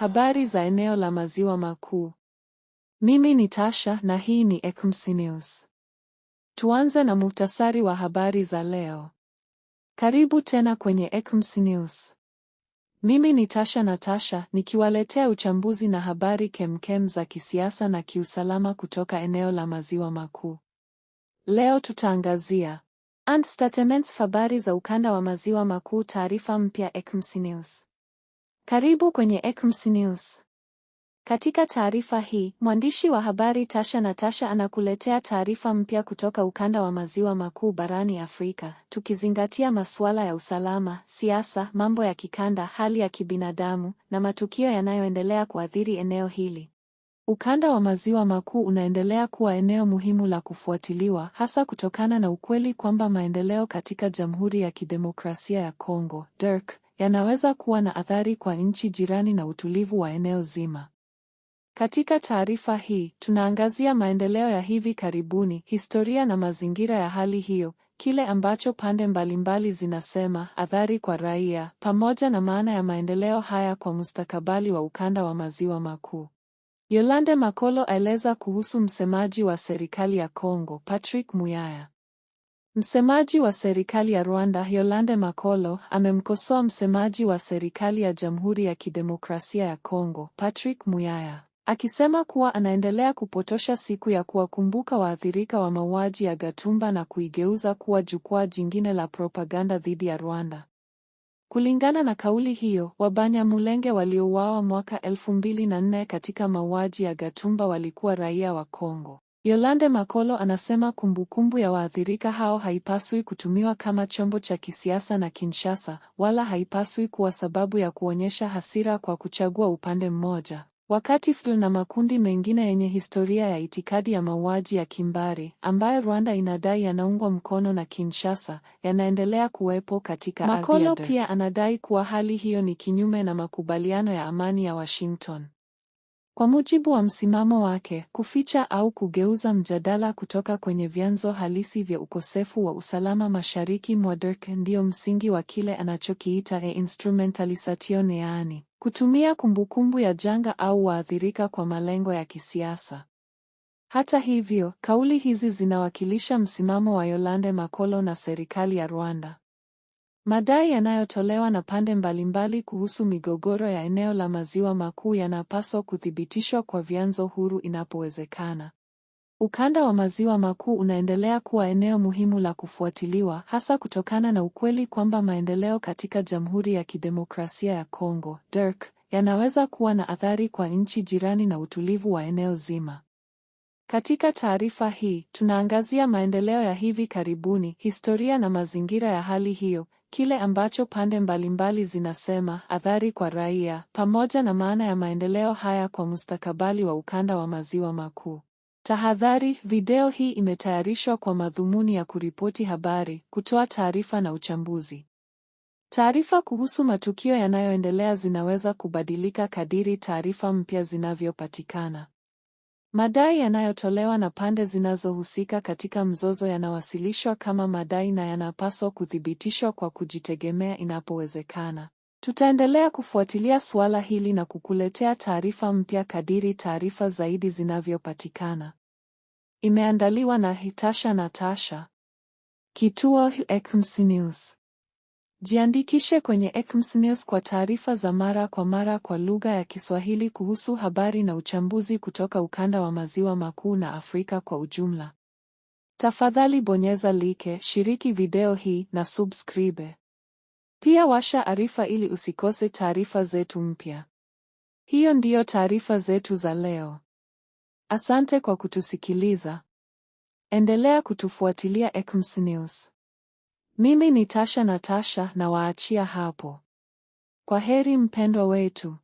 Habari za eneo la Maziwa Makuu. Mimi ni Tasha na hii ni ECMC News. Tuanze na muhtasari wa habari za leo. Karibu tena kwenye ECMC News. Mimi ni Tasha Natasha nikiwaletea uchambuzi na habari kemkem za kisiasa na kiusalama kutoka eneo la Maziwa Makuu. Leo tutaangazia and statements, habari za ukanda wa Maziwa Makuu, taarifa mpya ECMC News. Karibu kwenye ECMC News. Katika taarifa hii, mwandishi wa habari Tasha Natasha anakuletea taarifa mpya kutoka ukanda wa Maziwa Makuu barani Afrika, tukizingatia masuala ya usalama, siasa, mambo ya kikanda, hali ya kibinadamu na matukio yanayoendelea kuathiri eneo hili. Ukanda wa Maziwa Makuu unaendelea kuwa eneo muhimu la kufuatiliwa, hasa kutokana na ukweli kwamba maendeleo katika Jamhuri ya Kidemokrasia ya Kongo, DRC, yanaweza kuwa na athari kwa nchi jirani na utulivu wa eneo zima. Katika taarifa hii, tunaangazia maendeleo ya hivi karibuni, historia na mazingira ya hali hiyo, kile ambacho pande mbalimbali zinasema, athari kwa raia, pamoja na maana ya maendeleo haya kwa mustakabali wa ukanda wa Maziwa Makuu. Yolande Makolo aeleza kuhusu msemaji wa serikali ya Kongo, Patrick Muyaya. Msemaji wa serikali ya Rwanda, Yolande Makolo, amemkosoa msemaji wa serikali ya Jamhuri ya Kidemokrasia ya Kongo, Patrick Muyaya, akisema kuwa anaendelea kupotosha siku ya kuwakumbuka waathirika wa mauaji ya Gatumba na kuigeuza kuwa jukwaa jingine la propaganda dhidi ya Rwanda. Kulingana na kauli hiyo, Wabanyamulenge waliouawa mwaka 2004 katika mauaji ya Gatumba walikuwa raia wa Kongo. Yolande Makolo anasema kumbukumbu ya waathirika hao haipaswi kutumiwa kama chombo cha kisiasa na Kinshasa, wala haipaswi kuwa sababu ya kuonyesha hasira kwa kuchagua upande mmoja. Wakati FDL na makundi mengine yenye historia ya itikadi ya mauaji ya kimbari, ambayo Rwanda inadai yanaungwa mkono na Kinshasa, yanaendelea kuwepo katika ardhi ya Makolo DRC. Pia anadai kuwa hali hiyo ni kinyume na makubaliano ya amani ya Washington. Kwa mujibu wa msimamo wake, kuficha au kugeuza mjadala kutoka kwenye vyanzo halisi vya ukosefu wa usalama mashariki mwa DRC ndio msingi wa kile anachokiita a instrumentalisation, yaani kutumia kumbukumbu ya janga au waathirika kwa malengo ya kisiasa. Hata hivyo, kauli hizi zinawakilisha msimamo wa Yolande Makolo na serikali ya Rwanda. Madai yanayotolewa na pande mbalimbali kuhusu migogoro ya eneo la Maziwa Makuu yanapaswa kuthibitishwa kwa vyanzo huru inapowezekana. Ukanda wa Maziwa Makuu unaendelea kuwa eneo muhimu la kufuatiliwa, hasa kutokana na ukweli kwamba maendeleo katika Jamhuri ya Kidemokrasia ya Kongo, DRC, yanaweza kuwa na athari kwa nchi jirani na utulivu wa eneo zima. Katika taarifa hii, tunaangazia maendeleo ya hivi karibuni, historia na mazingira ya hali hiyo, kile ambacho pande mbalimbali zinasema, athari kwa raia, pamoja na maana ya maendeleo haya kwa mustakabali wa ukanda wa Maziwa Makuu. Tahadhari, video hii imetayarishwa kwa madhumuni ya kuripoti habari, kutoa taarifa na uchambuzi. Taarifa kuhusu matukio yanayoendelea zinaweza kubadilika kadiri taarifa mpya zinavyopatikana. Madai yanayotolewa na pande zinazohusika katika mzozo yanawasilishwa kama madai na yanapaswa kuthibitishwa kwa kujitegemea inapowezekana. Tutaendelea kufuatilia suala hili na kukuletea taarifa mpya kadiri taarifa zaidi zinavyopatikana. Imeandaliwa na Hitasha Natasha. Kituo ECMC News. Jiandikishe kwenye ECMC News kwa taarifa za mara kwa mara kwa lugha ya Kiswahili kuhusu habari na uchambuzi kutoka ukanda wa Maziwa Makuu na Afrika kwa ujumla. Tafadhali bonyeza like, shiriki video hii na subscribe. Pia washa arifa ili usikose taarifa zetu mpya. Hiyo ndiyo taarifa zetu za leo. Asante kwa kutusikiliza. Endelea kutufuatilia ECMC News. Mimi ni Tasha Natasha na waachia hapo. Kwa heri mpendwa wetu.